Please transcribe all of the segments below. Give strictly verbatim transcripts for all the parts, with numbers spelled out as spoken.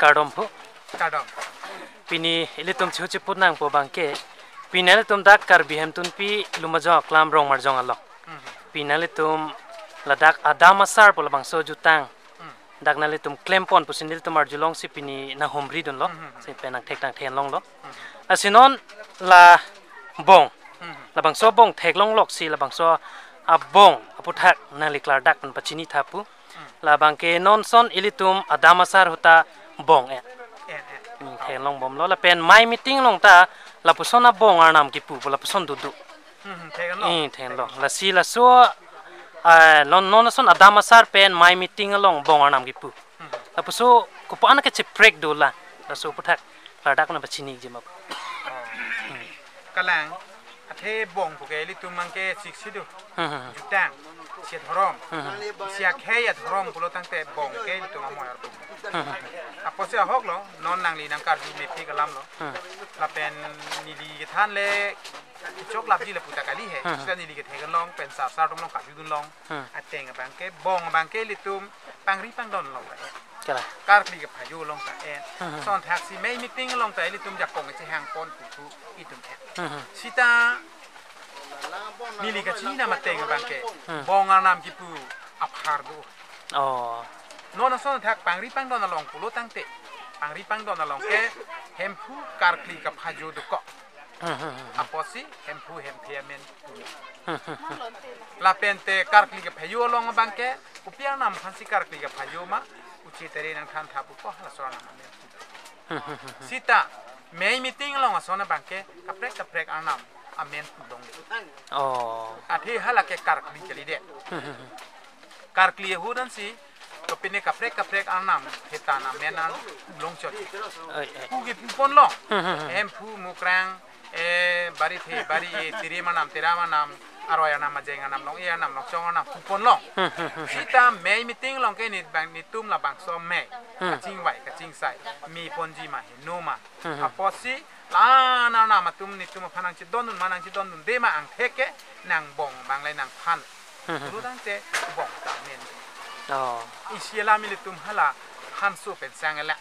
Kardom phu. Kardom. Pini ilitum chihu chiput nangpo abangke, pini ilitum dak Karbi Hemtunpi Lumajong Aklam Rongmarjong along. Hmm. Pini ilitum ladak Adam Asar pu labangso jutang. Hmm. Dak nanglitum klempon pusi nelitum arjulongsi pini nanghumridunlo. Hmm, hmm, hmm. Si pen nangthek nangthenlonglo. Hmm. Lasi non la bong. Hmm, hmm. Labangso bong theklongloksi labangso abong aputhak nangli klardak pen pachinitha phu. Hmm. Labangke non ason ilitum Adam Asar ahut ta bong e. Eh, eh. Hmm, theklongbomlo lapen mei meeting along ta lapuson abong arnam kipu pu lapuson dodok. Hmm, hmm, theklong. Hmm, theklong. Lasi laso, ah, non, non ason Adam Asar pen mei meeting along bong arnam kipu. Hmm. Lapuson kopi-an kacheprek dolang. Laso aputhak klardak nangpachiniji ma. Oh. Kalang, athe bong puke ilitum abangke siksi do. Hmm, hmm, hmm. Jutang, isi adhorom. Hmm, hmm. Isi akhei adhorom pulo tangte bong ke ilitum amoi arpu. Hmm, hmm, hmm. Apotsi ahoklo, non nangli nangkarju mepik alamlo. Hmm. Lapen neli kethan le choklapji lapu ta kali he. Hmm. Sita neli kethek along pen sar sar atum along karjudunlong. Hmm. Ateng abangke, bong abangke ilitum pangri pangdon along ta en. Kalang. Karkli kaphajo along ta en. Hmm, hmm. Lason thaksi mei meeting along ta ilitum jakong chehangpon putu itum en. Hmm, hmm. Sita neli kachinidam ateng abangke, hmm, bong arnam kipu aphar do. Oh. Non ason thak pangri pangdon along pulo tangte, pangri pangdon along ke Hemphu karkli kaphajo dokok. Hmm, hmm, hmm, hmm. Apotsi Hemphu Hemphe amen pu. Hmm, hmm, hmm. Lapen te karkli kaphajo along abangke kopi arnam aphansi karkli kaphajo ma, uche tere nangthantha pupo, halaso arnam amen pu. Hmm, hmm, hmm, hmm. Sita mei meeting along ason abangke kaprek kaprek arnam amen pulong. Oh. Athe hala ke karkli kalidet. Hmm, hmm, hmm. Karkli ahut ansi, kopine kaprek kaprek arnam, hetan amen an pulong chot. Oi, oi. Pu ke puponlong. Hmm, hmm, hmm. Hemphu Mukrang, eh, Barithe Bari-e, Tirim arnam, Tiram arnam, Aroi arnam, Ajeng arnam, Long-e arnam, Longchong arnam puponlong. Hmm, hmm, hmm, hmm. Sita mei meeting along ke nit bang, nitum labangso mei. Hmm. Kachingvai kachingsai, meponji ma heno ma. Hmm, hmm. Apotsi la-an arnam atum nitum aphan nangchedondun ma nangchedondunde ma angthek ke nangbong abang le nangphan. Hmm, hmm, hmm. Pulo tangte bong ta amen. Oh. Isi alam ilitum hala Hanso pen sang ela.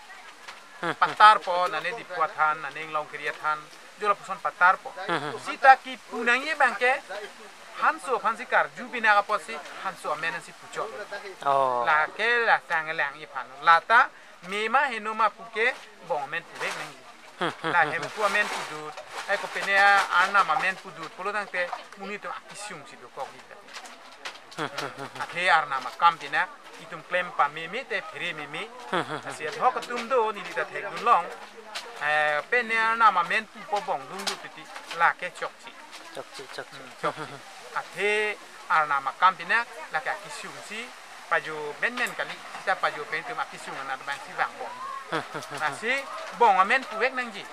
Hmm, hmm. Patarpo, nane Diphu athan, nane Inglong kiri athan, jo lapuson patarpo. Hmm, hmm. Sita kipu nangji abangke Hanso aphansi karju pinak apotsi Hanso amen ansi puchot. Oh. Lake la sang elang iphan. Lata mei ma heno ma puke bong amen puvek nangji. Hmm, hmm, hmm. La Hemphu amen pudut, ai kopine arnam amen pudut pulo tangte monit atum akesung si dokok ji. Hmm, hmm, hmm, hmm. Athe arnam akam pinak itum klem pameme te phere meme. Hmm, hmm, hmm. Lasi ahok atum do neli ta thekdunlong. Eh, pine arnam amen pupo bong dungdut titi, lake chokche. Chokche, chokche. Hmm, chokche. Athe arnam akam pinak lake akesung si pajo menmen kali, sita pajo pen itum akesung anat abangsi vangbom. Lasi bong amen puvek nangji.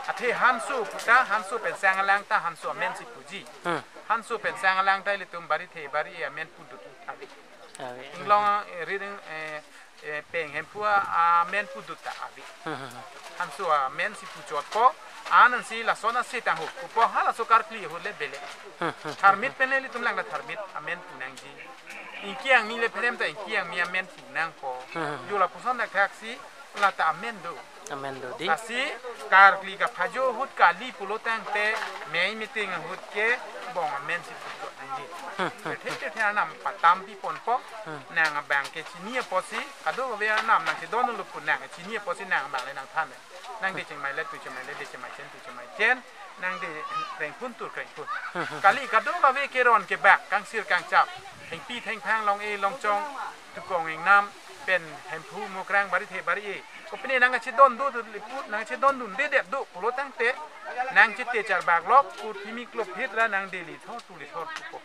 Athe Hanso pu ta, Hanso pen sang elang ta Hanso amen si puji. Hmm. Hanso pen sang elang ta ilitum Barithe Bari-e amen pudut ave. Ave. Inglong, eh, reading, eh, eh, Peng Hemphu amen pudut ta ave. Hmm, hmm, hmm. Hanso amen si puchotpo, anansi lason ase tangho pupo, halaso karkli ahut le bele. Hmm, hmm, hmm. Tharmit pen le ilitum lang ta tharmit amen pu nangji. Ingki angmi le pherem ta ingki angmi amen pu nangpo. Hmm, hmm, hmm. Jo lapuson dak thaksi lata amen do. Amen do di. Lasi karkli kaphajo ahut kali pulo tangte mei meeting ahut ke bong amen si puchot nangji. Hmm, hmm. Thethe thethe arnam patam piponpo. Hmm. Nang abangke chini apotsi, kadokave arnam nangchedonlo pu nang chini apotsi nang abang le nangthan. Nang de chingmai let pu chingmai let, de chingmai chen pu chingmai chen, nang de krengphun pu krengphun. Hmm, hmm. Kali kadokave keron kebak, kangsir kangchap, Thengpi Thengphang, Long-e Longchong, Tukong Ingnam pen Hemphu Mukrang, Barithe Bari-e, kopine nangchedondun do liput, nangchedondundedet do pulo tangte, nangchete charbak lok, purthimi klop hit ra nang de lithor tu lithor pupo.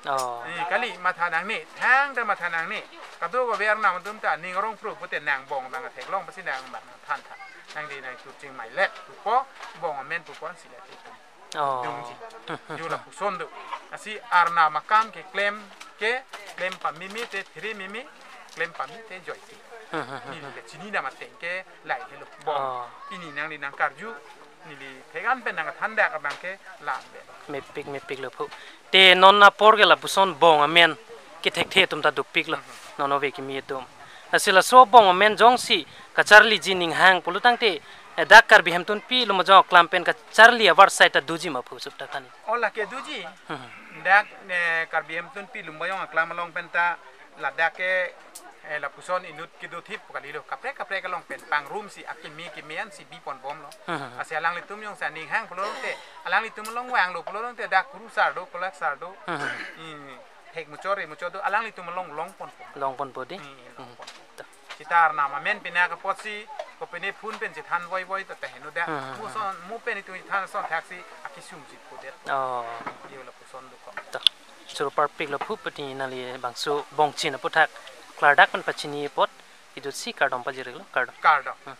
Oh. Eh, kali matha nangne, thangta matha nangne. Kadokave arnam atum ta ning arong pro pute nang bong abang theklong pasi nang abang thantha. Nang de nang tu chingmai let pupo, bong amen pupo ansi le tu. Oh. Dungji. Jo lapuson do. Lasi arnam akam keklem ke, klem pameme te phere meme, klem pame te joike. Hmm, hmm, hmm. Neli kachinidam ateng ke lahelo. Bong. Oh. Pini nangli nangkarju, neli thekan pen nangthan dak abangke la-an ave. Mepik, mepiklo phu. Te non apor ke lapuson bong amen kethekthe atum ta dopiklo. Hmm, hmm. Non ove kimi atum. Lasi laso abong amen jongsi kacharliji ninghang pulo tangte, eh, dak Karbi Hemtunpi Lumbajong aklam pen kacharli avar side ta doji ma phu sup ta kani. O, lake doji. Hmm. Dak, eh, Karbi Hemtunpi Lumbajong aklam along pen ta ladak ke, eh, lapuson inut kedo thip kalilo, kaprek kaprek along pen pangrum si akimi kimi an si bipon bomlo. Hmm. Lasi alanglitum jongsi aning hang pulo tangte, alanglitum along vanglo pulo tangte dak kuru sar do, kolak sar do. Hmm. Hmm. Hek muchor, re muchor do, alanglitum along longponpo. Longponpo di? Hmm, longponpo. Hmm. Ta. Sita Arnam amen pine ke apotsi, kopine phone pen si than voivoi ta taheno da. Hmm. Mo son, mo pen itum than son thaksi akisung si pudet. Oh. Yo lapuson dokok. Ta. Choro parpik lo phu pati nangli bangso bongchin aputhak klardak pen pachini apot, idut si kardom pajirlo, kardom. Kardom. Hmm.